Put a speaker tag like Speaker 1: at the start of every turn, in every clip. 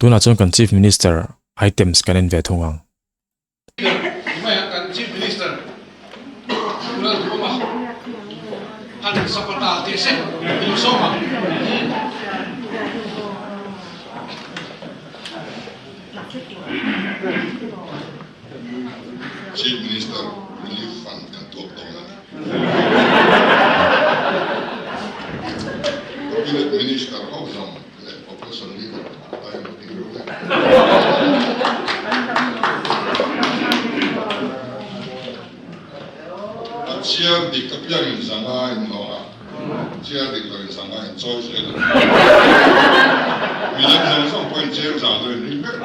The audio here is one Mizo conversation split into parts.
Speaker 1: Tunah chuan kan Chief Minister items kan en ve thung ang.
Speaker 2: Chief Minister Relief Fund kan tuak dawn a ni. Cabinet Minister ho zawng leh Opposition Leader a in ti reuh vek. A chhiar dik apiang in zanga in hlawh a, chhiar dik lo in zanga in chawi zel a ni. Midang zawng zawng pawhin cheng zah dawn in ring vek.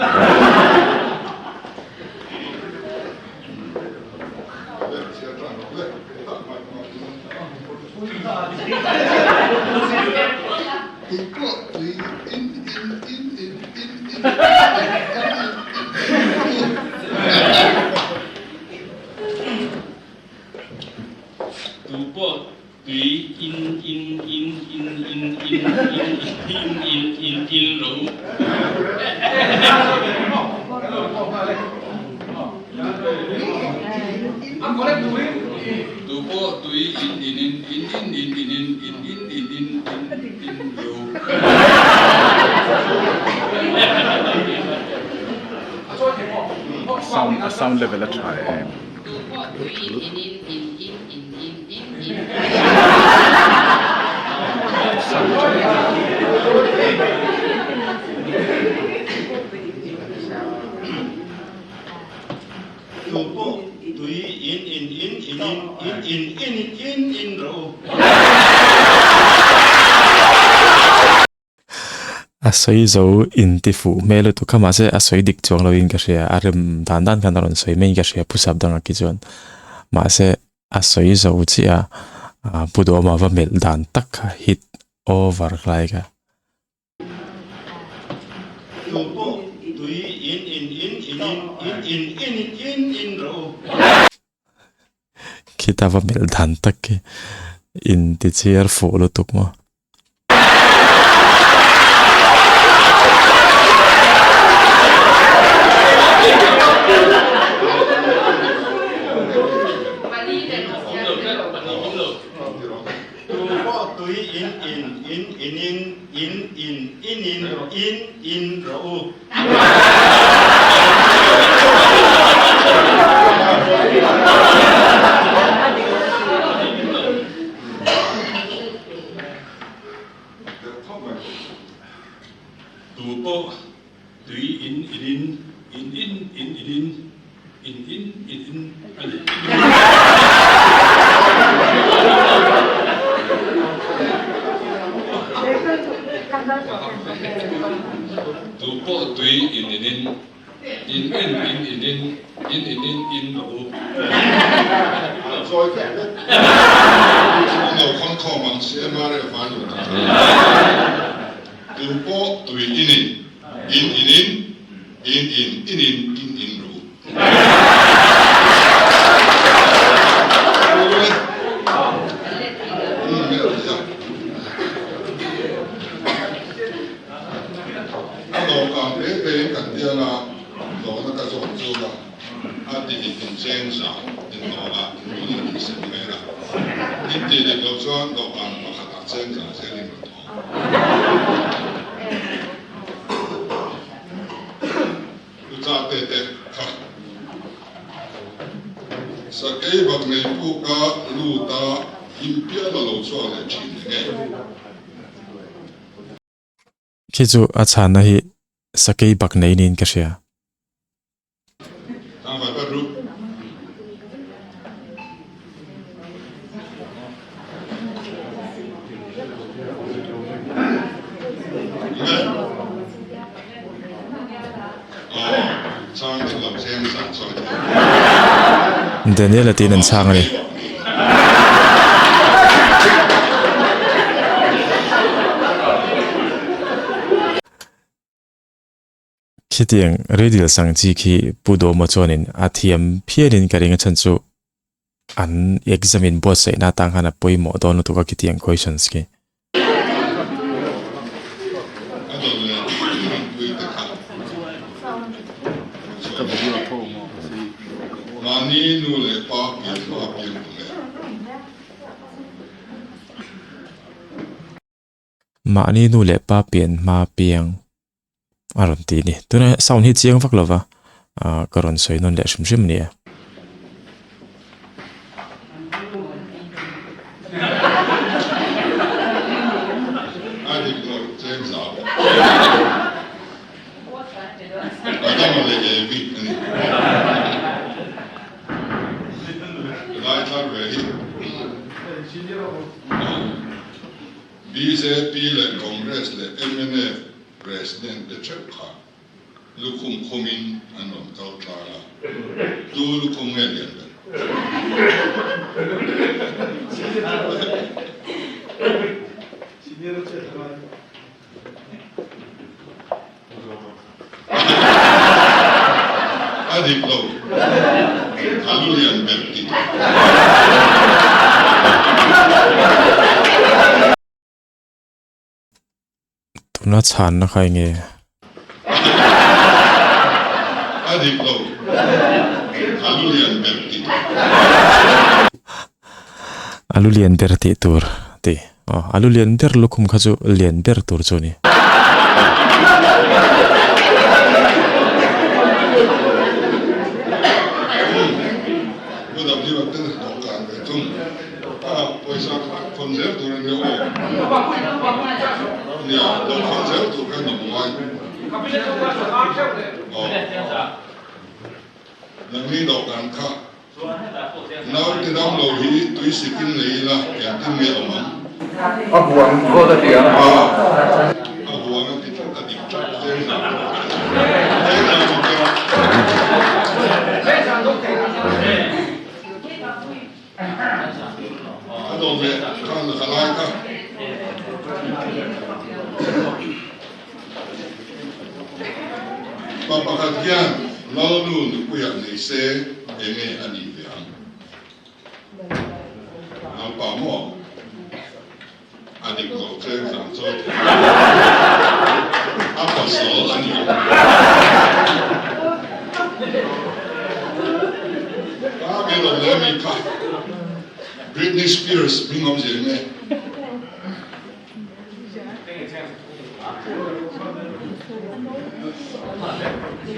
Speaker 3: Tu pawh tui in in in in in in in in in in in ro. Tu pawh tui in in in in in in in in in in in in in in ro.
Speaker 4: Sound a sound level a tha em.
Speaker 5: Tu pawh tui in in in in in in in in in.
Speaker 4: Sound tha em.
Speaker 6: Tu pawh tui in in in in in in in in in in rawh u.
Speaker 1: A sawi zo inti fuh hmel lutuk kha mahse a sawi dik chuang loin ka hria a rem dan dan khan a rawn sawi maiin ka hria pu sap dangah khi chuan mahse a sawi zo chiah a pu duhawma va melh dan tak kha hit over lai kha.
Speaker 6: Tu pawh tui in in in in in in in in in in rawh u.
Speaker 1: Khita va melh dan tak khi inti chhiar fuh lutuk maw.
Speaker 6: Tu pawh tui in in in in in in in in in in in rawh u.
Speaker 3: Tu pawh tui in in in in in in in in in in in in a ni. Tu pawh tui in in in in in in in in in in in in rawh u.
Speaker 2: Zawi vek vek. An lo khawn khawm ang CMRF an lut ang. Tu pawh tui in in in in in in in in in in in rawh u. A dawhkan pe pein kan bial a, dawhna ka zawh chu a a ti dik in cheng zah in dawh a, in tun in sem mai a. In tih dik loh chuan dawhkan pakhatah cheng zah zel in rawn thawk. U cha te te kha sakei bak nei puk a lut a him pial a lo chhuak leh thin eng e.
Speaker 1: Khi chu a chhanna hi sakei bak nei niin ka hria. Daniel-a tiin an chhang a ni. Khitiang riddle sang chi khi Pu Dawma chuanin a thiam phianin ka ring a chhan chu an exam in buatsaihna atang khan a pawimawh dawn lutuk a khitiang questions khi.
Speaker 2: A dawt leh thingpui te kha. kha. Mahni nu leh pa pian hma pian tu nge?
Speaker 1: Mahni nu leh pa pian hma piang a rawn ti a ni. Tuna sound hi chiang vak lova ah ka rawn sawi nawn leh hrim hrim a ni e.
Speaker 2: A dik lo cheng zau. Adama leh Evi a ni. Lai thar ve hi. Bjp leh Congress leh mnf President te theuh kha lukhum khumin an rawn kal tlang a, tu lukhum nge lian ber? A dik lo, a lu lian ber ti tur.
Speaker 1: Tuna chhanna kha eng nge?
Speaker 2: A dik lo, a lu lian ber tih tur.
Speaker 1: A lu lian ber tih tur ti. Aw, a lu lian ber lukhum kha chu lian ber tur chu a ni.
Speaker 2: Pu W ten dawhkan ve thung. A pawisa kha khawn zel tur a nia aw. Nia, lo khawn zel tur kha ni ngai. Aw. Nangni dawhkan kha naute dam lo hi tui sikin nei ila engtin nge awm ang?
Speaker 4: A huang zawt a ti ang.
Speaker 2: A, a huang a ti tlat a dik tlat cheng zan pawh cheng zan pawh kha. A dawm leh khan a lai kha. Pa pakhat hian Lalnu nupuiah nei se enge a nih ve ang? Lalpa maw? A dik lo cheng zan chawi thei a pasal a ni ang. Ka be lo le mi kha Britney Spears hming awm zel nge?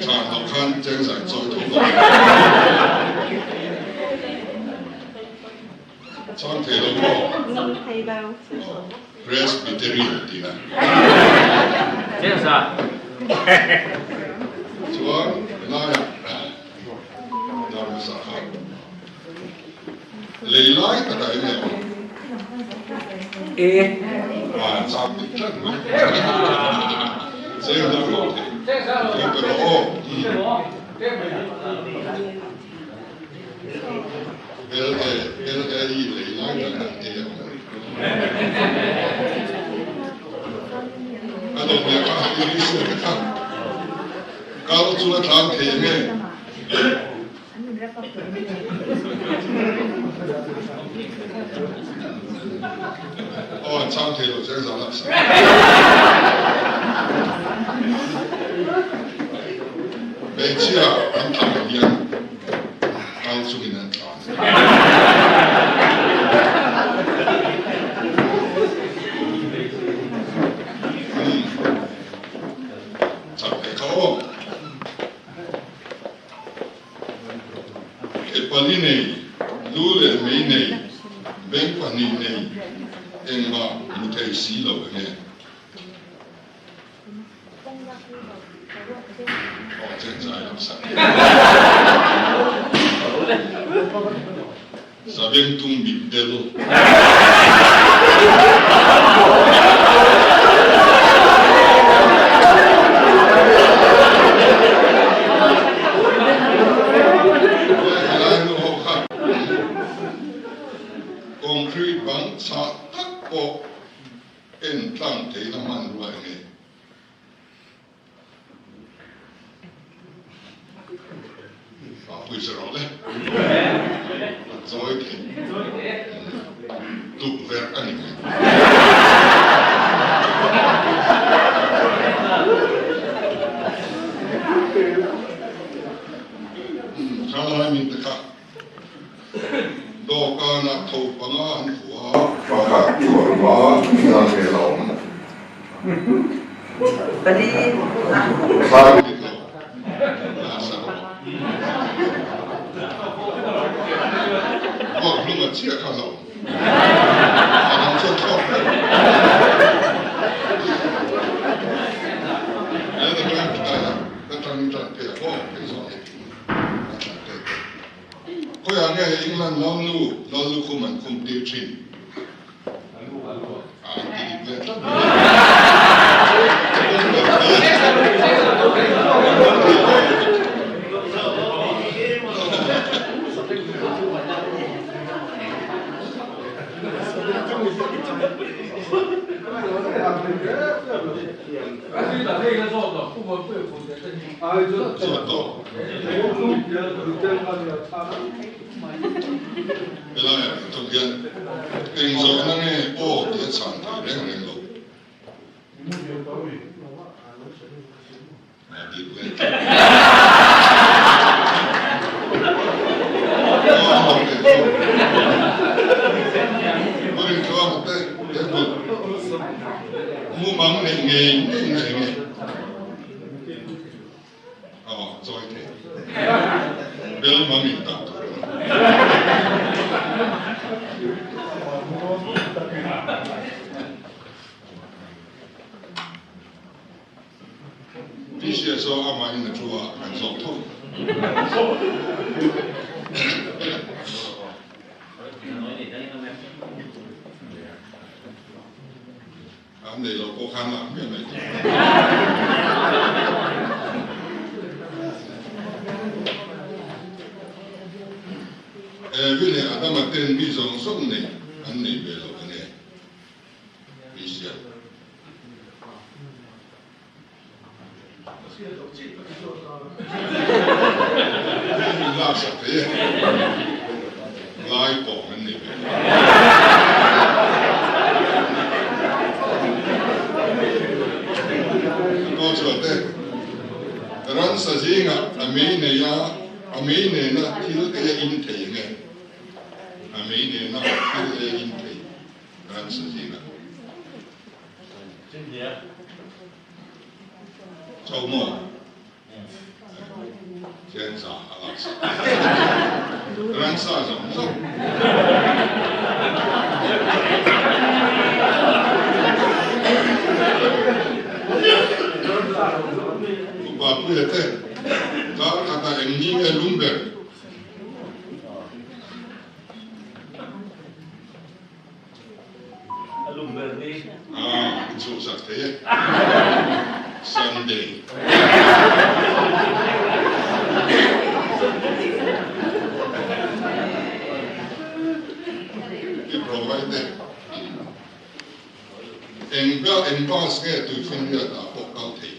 Speaker 2: Chhan loh khan cheng zan chawi tho lo. Chang thei lo maw?
Speaker 7: Thei lo.
Speaker 2: Presbyterian tih a. Chuan helaiah dar hmasa kha lei lai takah eng nge awm?
Speaker 4: E.
Speaker 2: Ah, chang dik tlat mai. Cheng lo rawh thei. Lo pe rawh aw. LAE lei lai tak ah te a awm. A dawt leh kha Elisha te kha kal chu a tlan thei nge? Aw an chang thei lo cheng zan ah sa. Hmeichhia an tlan hian kal chungin an tlan. Chak ve kha aw. Ke pali nei, lu leh mei nei, beng pahnih nei, engmah hmu thei si lo enge? Sabengtung mitdel. Helai nu ho kha concrete bang chhah tak pawh En tlang theihna hmanrua eng nge? A pawisa rawh le. A chawi thei. Tukverh a ni mai. lai min te kha dawhkanah tho panga an fuh a. Pakhat thuarhma hian nge la awm? Chhang dik lo. Nasa rawh. Vuak hlum a chiah kha la awm. A dang chuan thlawk vek. He ta Ka tang tan phei a maw phei zawh hi a thlan phei te. Khawiah nge hei England lalnu lallukhum an khum tir thin? A an ti dik ve tlat mai. Helaiah thawk hian eng zawhna nge aw tih a chhan thei reng reng lo. A dik leh tlat. Mumang neih ngei ngei na eng e? Aw, chawi thei. Bel mang in tak tur a ni. Tihsia chu amahin a thu a, kan zawk tho. An nei lo pawh khan lak hmiah mai tur. Evi leh Adama ten mi zawng zawng nei an nei ve lo a nge? Tihsia. Min laksak thei e. Lai pawh an nei ve. Aw chuate, ransa zingah a mei nei a, a mei nena thil ei a in thei enge? A mei nena thil ei a in thei ransa zingah. Cho maw? Thianza a lak sak. Ransa zawng zawng. Upa Puia te, kar khatah eng ni nge lum ber?
Speaker 7: A lum ber ni.
Speaker 2: Ah, in chhuhsak thei e. Sunday. I provide e. Eng ba eng bus nge tuifinriat ah pawh kal thei.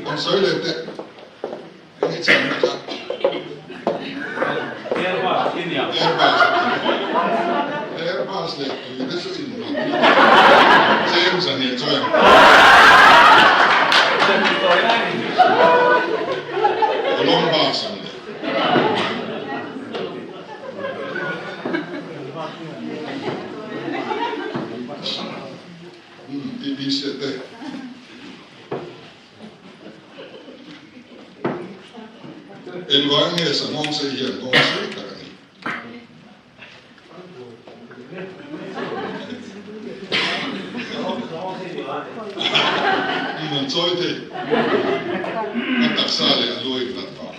Speaker 2: Kan sawi leh teh eng i chhan na kha Airbus Airbus leh tui te chu in hlat tlem zan eh chuan Columbus ang leh. Umm TBC te. Engvang nge sanghawng sei hian nghawng sei tak a ni? Umm an chawi thei. A taksa leh a lu a inhlat vang.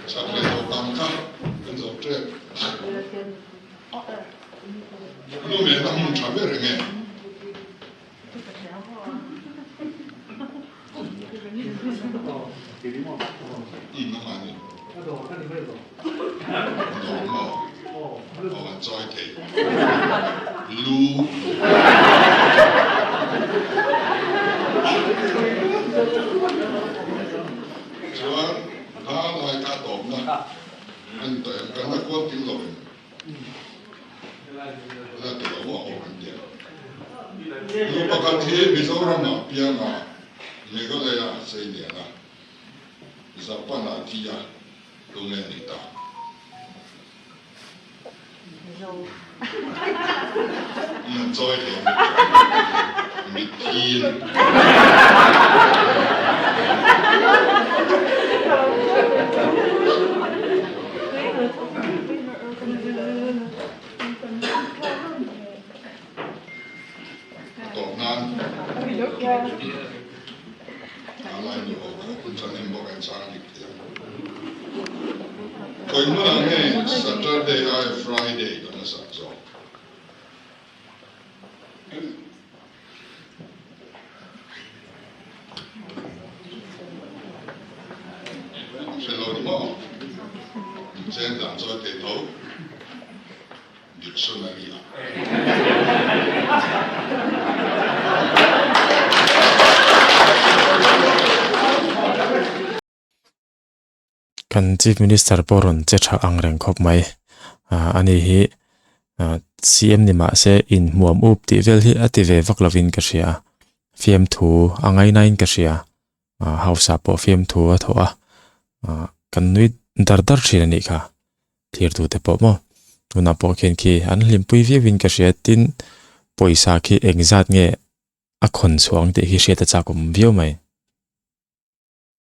Speaker 2: Chak leh tawh tam kha kan zawh tep. Nu mehna hmun tha ber enge? Umm a hmani. Dawr maw? Aw an chawi thei. Lu. Chuan. Kha lai kha tawpna a ni tawh em? Kan la kual kim lo em? La ti lo maw aw kan ti a. Nu pakhat hi Mizoramah pianga Meghalaya a chei lian a, Japan ah thi a, tunge ni ta? Nan chawi thei mitthi in. A tawp nan a lai nu ho kha hun thahnem bawk a inchang dik thei ang. Khawi hmunah nge Saturday aia Friday kan la sak zawk? Hre lo ni maw? Cheng dan chawi thei tho. Dictionary ah.
Speaker 1: Kan Chief Minister pawh rawn che tha ang reng khawp mai. Ah ani hi ah CM ni mah se inhmuam up tih vel hi a ti ve vak lovin ka hria a. Fiamthu a ngainain ka hria. Ah house ah pawh fiamthu a thawh a. Ah kan nui dar dar thin a nih kha. Thirtute pawh maw tunah pawh khian khi an hlimpui viauin ka hria tin pawisa khi engzat nge a khawn chhuang tih hi hriat a chak awm viau mai.